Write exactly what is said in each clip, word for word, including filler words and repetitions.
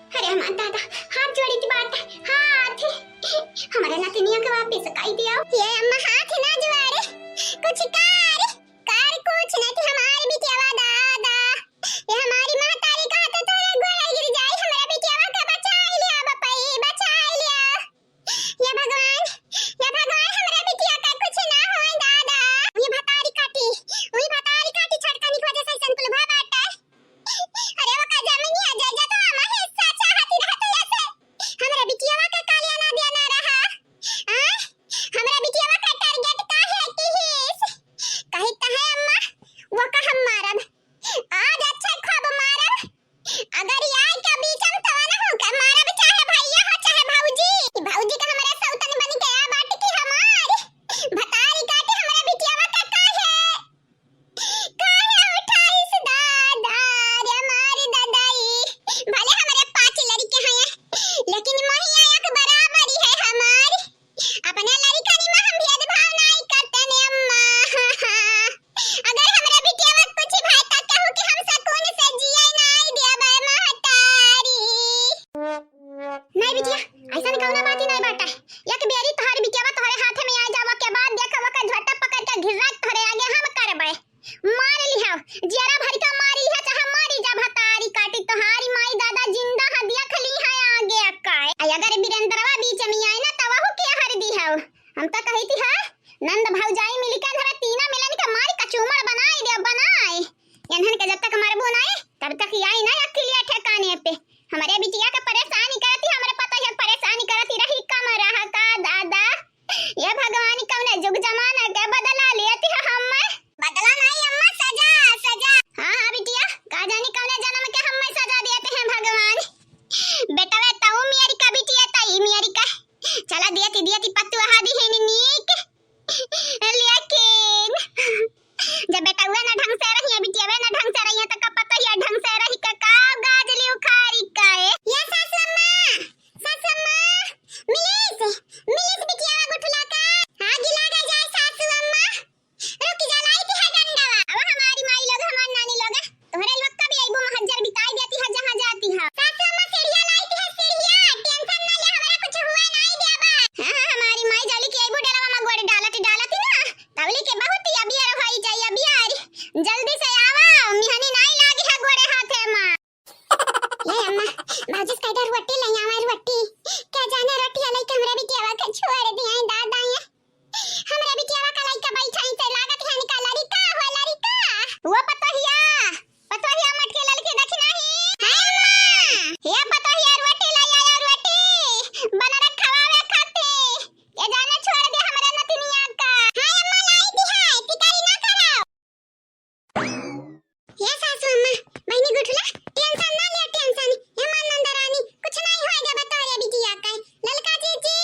अरे हमार दादा, हाथ जोड़ी थी बात, हाथ। हमारे नतिनिया के वापिस काई दिया। ये अम्मा हाथ ना जोड़े, कुछ कर, कर कुछ नहीं थी हमारी बिटियावा दादा। ये हमारी महतारी का हाथ तो तोरे गोड़े गिर जाई, हमरा बिटियावा के बचाई लिया बपई, बचाई लिया। या भगवान, या भगवान, हमरा बिटिया का कुछ ना होए दादा। उही भतारी काटी, उही भतारी काटी छटकनी की वजह से ऐसन कुल भा बाटे। अरे वो का जमीनिया जायदाद तो हमार हिस्सा चाहती रहा तो ऐसे। हमरा बिटियावा का कालिया ना दिया ना रहा। आय, हमरा बिटियावा का टारगेट का है किहिस? कही त है अम्मा, वो का हम मारब। आज अच्छा खूब मारब। अगर ई आए के बीच में तवा ना हो के मारब, चाहे भैया हो, चाहे भौजी। ई भौजी के हमरे सौतन बन के आ बाट की हमार भतारी काटे हमरा बिटियावा का काहे, काहे उठाइस दादा रे हमार ददाई। भले हमरे पाँच लड़के हैं, लेकिन महिया एक बराबरी है हमार। अपने लड़िकनी में हम भेदभाव नाई करते ने अम्मा। अगर हमरा बिटियावा कुछ भाई त कहू कि हम सकून से जिए नाई देबे महतारी। नाई बिटिया, ऐसा कौनो बात ही नाई बाटा। एक बेरी तोहर बिटियावा तोहरे हाथे में आ जावा के बाद देखा ओकर झोटा पकड़ के घिर्रा तोहरे आगे हम करबे। मार लिहा, जियरा भर के मार लिहा, चाहे मरी जा भतारी काटी। तोहारी माई दादा जिंदा ह, देख लिहा आगे अकाए। आ अगर बीरेंद्रवा बीच में आए ना, तब वहू के हर दिहा। हम तो कही थी है, नंद भौजाई मिल के धरा तीना मिलन के मारी कचूमर बनाई दे, बनाए। इन्हन के जब तक मरबो नाई, तब तक आई ना अकिलिया ठिकाने पे। हमरे बिटिया के परेशानी करती, हमरे पता है परेशानी करती रही, कम रहा का दादा। ये भगवान कौने जुग जमाना के बदला लेती है हम। बदला नहीं अम्मा, सजा, सजा। हाँ, हाँ बिटिया, का जानी कौने जन्म के हम सजा देते हैं भगवान। बेटवा तऊ मेरी का बिटिया, तई मेरी का। चला दियती, दियती पतुआ दी है नीक। लेकिन जब बेटवा ना ढंग से रही, बिटिया ना ढंग से रही, तो का पता है ढंग से रही का, का गाज ली उखारी का है। ये सासू अम्मा, सासू अम्मा, मिलिस, मिलिस बिटिया गुठला का। आगी लागे जाए सासू अम्मा। रुक जा, लाई थी है डंडवा। अब हमारी माई लोग, हमार नानी लोग, तोहरे लोग का भी अइबो महज्जर बिताई देती है जहाँ जाती है। सासू अम्मा सीढ़िया लाई थी है, सीढ़िया। टेंशन ना ले, हमरा कुछ हुए नाई देबा। हाँ, हाँ, हमारी माई जाली के अइबो डलवा में गोड़ डालत, डालत ही ना। तबली के बहुत ही अबियर होई जाई, अबियर। जल्दी से आवा, मिहनी नाई लागी है गोड़े हाथे मा। ले अम्मा, भौजी से कह दे रोटी ले आवे, रोटी। क्या जाने रोटी वाले के हमरा बिटियावा के छोड़ दिया है दादा ये। हमरा बिटियावा का लइका बैठा है, ते लागत है इनका लड़िका हो, लड़िका। वो पतोहिया, पतोहिया मटके ललके देखी नहीं। है अम्मा, ये पतोहिया रोटी ले आया, रोटी। बनरा खवावे खाती। ये जाने छोड़ दे हमरा नतिनिया का। हाँ अम्मा, लाई दी है, फिकर ना करो। हे सासू अम्मा, बहिनी गुठला, टेंशन ना ले, टेंशन। हे माँ नंदरानी, कुछ नहीं होए देबा तोहरे बिटिया का। ललका जीजी,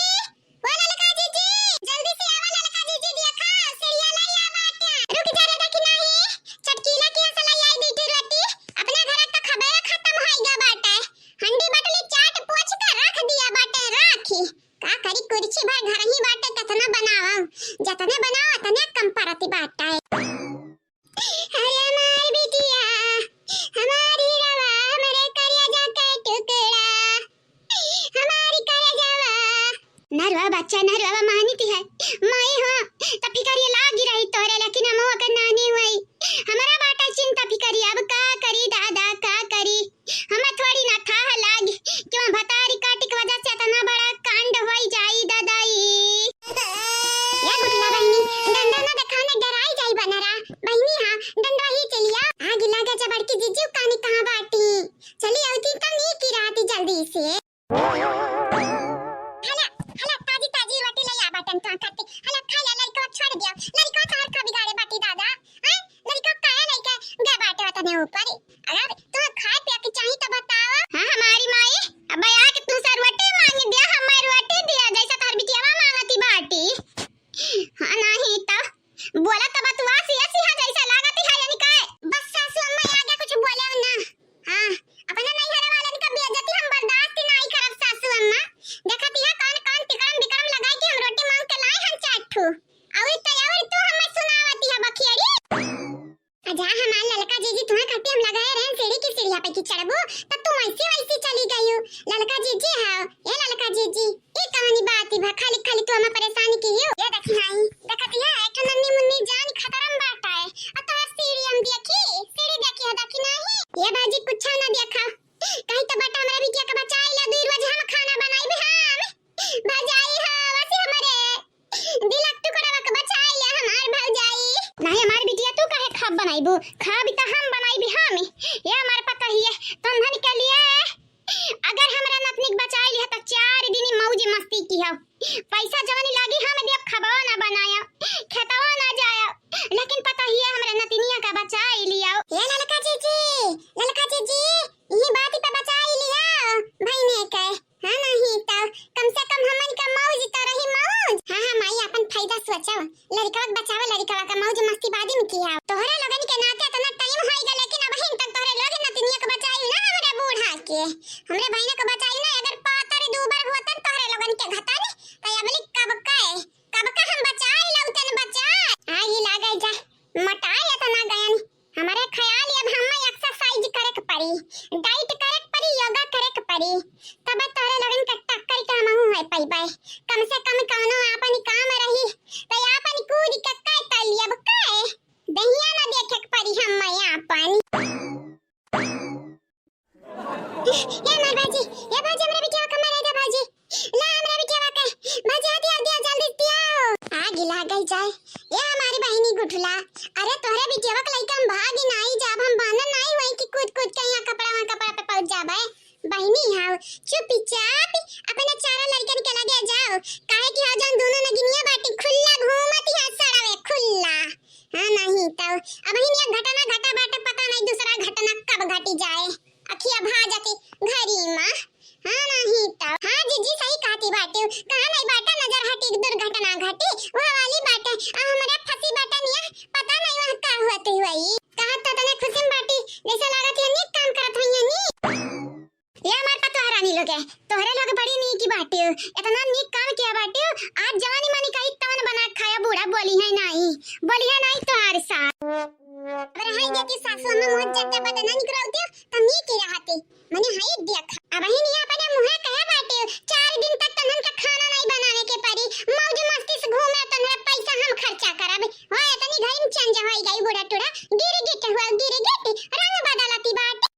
ओ ललका जीजी, जल्दी से आवा ललका जीजी, देखा, सीढ़िया लाई आ बाटे। रुक जा रे, देखी नहीं, चटकीला के हंस लाई आई दीदी रोटी। अपने घर का खबरे खत्म होई गया बाटे। हंडी बटली चाट पोछ के रख दिया बाटे, राखी। का करी, कुर्सी भर घर ही बाटे, कितना बनावा, जतने बनावा, उतने कम परती बाटे। अरे हमार बिटिया, हमारी रवा, हमरे करेजा के टुकड़ा, हमारी करेजवा। नरवा बच्चा, नरवा मानित है, माई हो, त फिकरिया लागी रही तोरे, लेकिन हम ओकर नानी हुई। हमरा बाटा चिंता फिकरिया, अब का करी दादा, का करी? हमें थोड़ी ना थाह लाग कि वहाँ भतारी काटी के वजह से इतना बड़ा कांड होई जाई दादाई। या गुठला बहिनी, डंडा ना देखाने डराई जाई बनरा। बहिनी हाँ, डंडवा ही चलिया। आग लागे जब बड़की जीजी कानी कहाँ बाटी। चली आवती तो नी की राती जल्दी से। हला, हला, ताजी, ताजी रोटी ले आ बाटन तो खाते। हला, खा ले, लड़का छोड़ दिया। लड़का तोहर का बिगाड़े बाटी दादा। हैं? लड़का काहे लेके गए बाटे वतने ऊपर? अगर तुम्हें खाए पिए के चाहिए तो बताओ। हाँ, हमारी माई, अब आके तुमसे रोटी मांग दिया, हमें रोटी दिया, जैसा तोहर बिटियावा मांगती बाटी। हाँ, नहीं तो बोला तो बतवा सिया सिया जैसा लागत है, यानी का? बस सासू अम्मा, आगे कुछ बोले ना। हाँ, अपने नैहर वालन का बेइज्जती हम बर्दाश्त नाई करब सासू अम्मा। देखत हिया कौन कौन तिकड़म बिकड़म लगाई के हम रोटी मांग के लाए हन चार ठू। और तो और तू हमें सुनावती है बखियड़ी। अजा हमार ललका जीजी, तुम्हें खाती हम लगाए रहन सीढ़ी की सीढ़िया पे की चढ़बू, तब तू ऐसी वैसी चली गई हो। ललका जीजी है, ए ललका जीजी, ई कवनी बात ही भा, खाली खाली तू हमें परेशान की हो। ये देखी हाई, देखती है, एक ठो नन्नी मुन्नी जान खतरम बाटा है। और तोहर सीढ़ी हम देखी, सीढ़ी देखी है, देखी नहीं? ये भाजी कुछ ना देखा, कहीं तो बेटा हमरा बिटिया के बचाई ला, दुई रोज हम खाना बनाई भी हम। भजाई हो, बस हमरे दिलक टुकड़वा के बचाई ले हमार भौजाई। नहीं हमार बिटिया, तू काहे खाब बनाइबू? खाब त हम बनाइबी हम। ये हमार पतोहिए, तोहन के लिए अगर हमरा नतनी के बचाई लिहा त चार दिन मौज मस्ती किहा। पैसा जवन लागी हम दिया, खबवा ना बनाया, खेतवा ना जाया, लेकिन पतोहिए हमरा नतनिया का बचाई लिया। ये ललका जीजी, ललका जीजी, ये बात पे बचाई लिया बहिने के। हाँ, नहीं तो कम से कम हमन का मौज तो रही मौज। हाँ, हाँ, माई, अपन फायदा सोचो, लड़कवा के बचाओ, लड़कवा का मौज मस्ती बाद में किहा। तोहरे लोगन के नाते इतना टाइम होई गए, लेकिन अबहिन तक तोहरे लोग नतनिया के बचाई ना हमरे बूढ़ा के, हमरे बहिना के बचाई ना। अगर पातर दूबर होतन तोहरे लोगन के घतन, तो अबली कब के, कब के हम बचाई लौटन बचा। आगी लागे जा, मोटाई इतना गयन। हमरे ख्याल अब हमें एक्सरसाइज करे के पड़ी, डाइट करे के पड़ी, योगा करे के पड़ी, तब तोहरे लोगन के टक्कर के हमहू है पइबे। कम से कम कौनो आपन काम रही, तो आपन कूद के कर तली अब के दहिया ना देखे के पड़ी हमें आपन। ए हमार भाजी, ए भाजी, हमरा बिटिया के मारे दे भाजी। ला हमरा बिटिया के। भाजी, आ दिया, आ दिया, जल्दी दिया। आगी लागल जाए। ए हमारी बहिनी गुठला, अरे तोहरे बिटिया के लइका हम भागी नाई जाब, हम बानर नाई होई कि कूद कूद के यहाँ कपड़ा वहाँ कपड़ा पे पहुँच जाबे। बहिनी हाउ, चुपचाप अपने चारों लड़कन के लगे जाओ, काहे कि हाँ जौन दोनों नगिनिया बाटी खुल्ला घूमत है सड़वे खुल्ला। हाँ नहीं तो अब ही एक घटना घटा बाटे, पता नहीं दूसरा घटना कब घटी जाए। अखिया भा जाती घरी मा। हाँ, नहीं तो। हाँ, जीजी सही कहती बाटे। कहाँ नहीं बाटे, नजर हटी, दुर्घटना घटी, वह वाली बाटे। आ, हमरा फंसी बाटे निया, पता नहीं वहाँ का हुआ तो हुआ ई। कहा तो तने खुशी में बाटी, जैसे लागत है नीक काम करत हुई है नी। ये हमार पतोह रानी लोग है, तोहरे लोग बड़ी नीक बाटे, इतना नीक काम किया बाटे। आज जवानी मानी का तवन बना खाया, बूढ़ा बोली है नहीं, बोली है नहीं तोहार साथ। अब रहाई देती सासू अम्मा, मुँह जब जब बदना निकलती, तो नीक ही रहती। मने हई देख, अबहिन ये अपने मुँहे कहे बाटे, चार दिन तक तन्हन के खाना नहीं बनावे के पड़ी, मौज मस्ती से घूमे, तन्हरा पैसा हम खर्चा करब। हो, इतनी घड़ी में चेंज होई गई बूढ़ा टूढ़ा, गिरगिट हुआ, गिरगिट, रंग बदलती बाटे।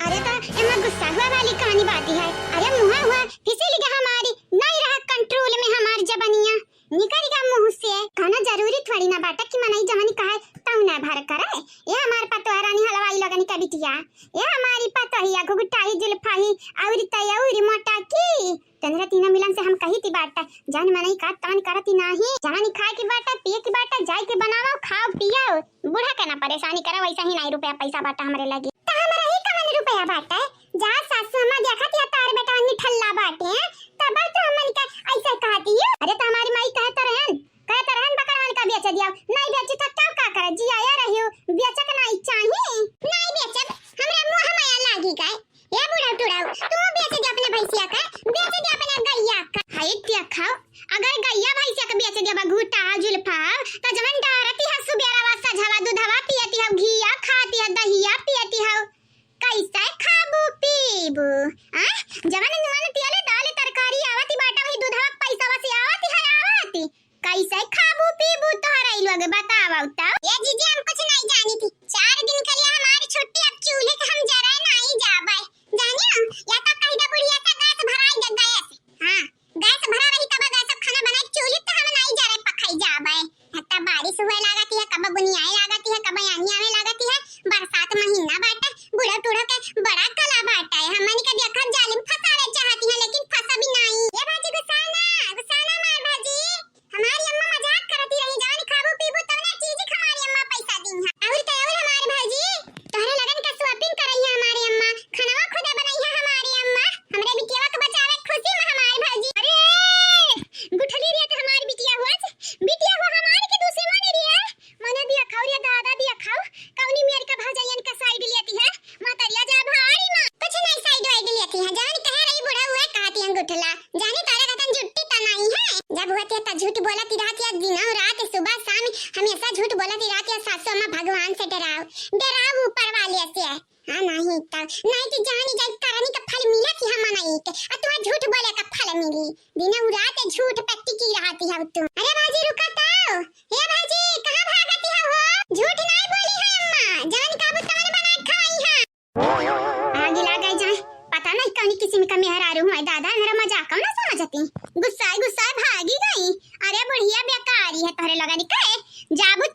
अरे तो एमा गुस्सा हुआ वाली कहानी बात ही है। अरे मुँहे हुआ, फिसिल गया हमारी, नहीं रहा कंट्रोल में हमार जबनिया। निकल गया मुँह से। कौनो जरूरी थोड़ी ना बाटे कि मनई जवन कहे तौने भर करे। ये हमार पतोह रानी हलवाई लोगन के बिटिया, ये हमारी पतोहिया घुघुटाही जुल्फाही और तयौरी मोटा की। तोहरे तीनों मिलन से हम कही थी बाटे, जवन मनई का तवन करती नाही। जवन खाए की बाटे, पिए की बाटे, जाए के बनाओ, खाओ पियो, बूढ़ा के ना परेशानी करो, वैसा ही नहीं रुपया पैसा बाटे हमरे लगे। तो हमरा ही कवन रुपया बाटे? जा सासू अम्मा, देखत या तोहर बेटवा निठल्ला बाटे, तब तो हमन के ऐसे कहती हो। अरे तो हमारी माई कहत रहन, कहत रहन बकरवन का बेच दिया, नहीं बेची तो क्या का करे, जिया या रही हो, बेचक नहीं चाहिए। नहीं बेचब, हमरा मुँह माया लागी गए। ए बूढ़ा टूढ़ा, तू बेच दे अपने भैंसिया का, बेच दे अपने गैया का। हाय देखा, अगर गैया भैंसिया का बेच दे बघूटा जुल्फा, तो जवन डरती है सुबेरा वा सझवा दूधवा पियती है, घिया खाती है, दहिया पियती है, कैसे खाबू पीबू? आ? जवन नुआ तेल दाल तरकारी आवत ही बाटा, वही दूधवा पैसा से आवत ही है, आवत ही। कैसे खाबू पीबू तोहरा ई लोग बतावा तो? ए जीजी, हम कुछ नहीं जानी थी। चार दिन के लिए हमारी छुट्टी, अब चूल्हे के हम जरे नहीं जाबे। जानियो, या तो कह दे बुढ़िया से गैस भराई दे, गैस। हाँ, गैस भरा रही तब गैस खाना बनाई, चूल्हे तो हम नहीं जरे पकाई जाबे। हत्ता बारिश हुए लागती है, कब बुनियाए लागती है, कब आनी आवे लागती है। बरसात महीना बाटे, बूढ़ा टूढ़ा के बड़ा कला बाटे। हमनी के देखत जालिम फंसावे चाहती है, लेकिन फंसा भी नहीं। ये बाजी गुस्सा ना, गुस्सा ना मार बाजी। हमारी अम्मा मजाक करती रही, जवन खाबू पीबू तवने चीज हमारी अम्मा पैसा दी है। और तो और हमारे बाजी, तोहरे लगन का shopping करई है हमारी अम्मा, खानवा खुदे बनाई है हमारी अम्मा। हमरे बिटिया के बचावे खुशी में हमारी बाजी। अरे, गुठली रे तो हमारी बिटिया हुआ, बिटिया हुआ हमारी के दूसरे माने रे। मने दिया खाओ रे दादा, दिया खाओ। कौनी मेर का भौजाइयन का side लेती है? मतरिया जा भाई मा। नहीं तो जानी जाई करनी का फल मिला थी हम मनाई के, आ तुहा झूठ बोले का फल मिली। दिन रात झूठ पे टिकी रहती है तू। अरे भाजी रुका तो, हे भाजी कहाँ भागती है हो? झूठ नहीं बोली है अम्मा, जवन का बुतवन बना खाई है। आगी लाग गई जाए, पता नहीं कौन किस्म का मेहरारू हुआ दादा, मेरा मजाक ना समझती। गुस्साए गुस्साए भागी गई। अरे बुढ़िया बेकारी है तोहरे लगन के, जाबू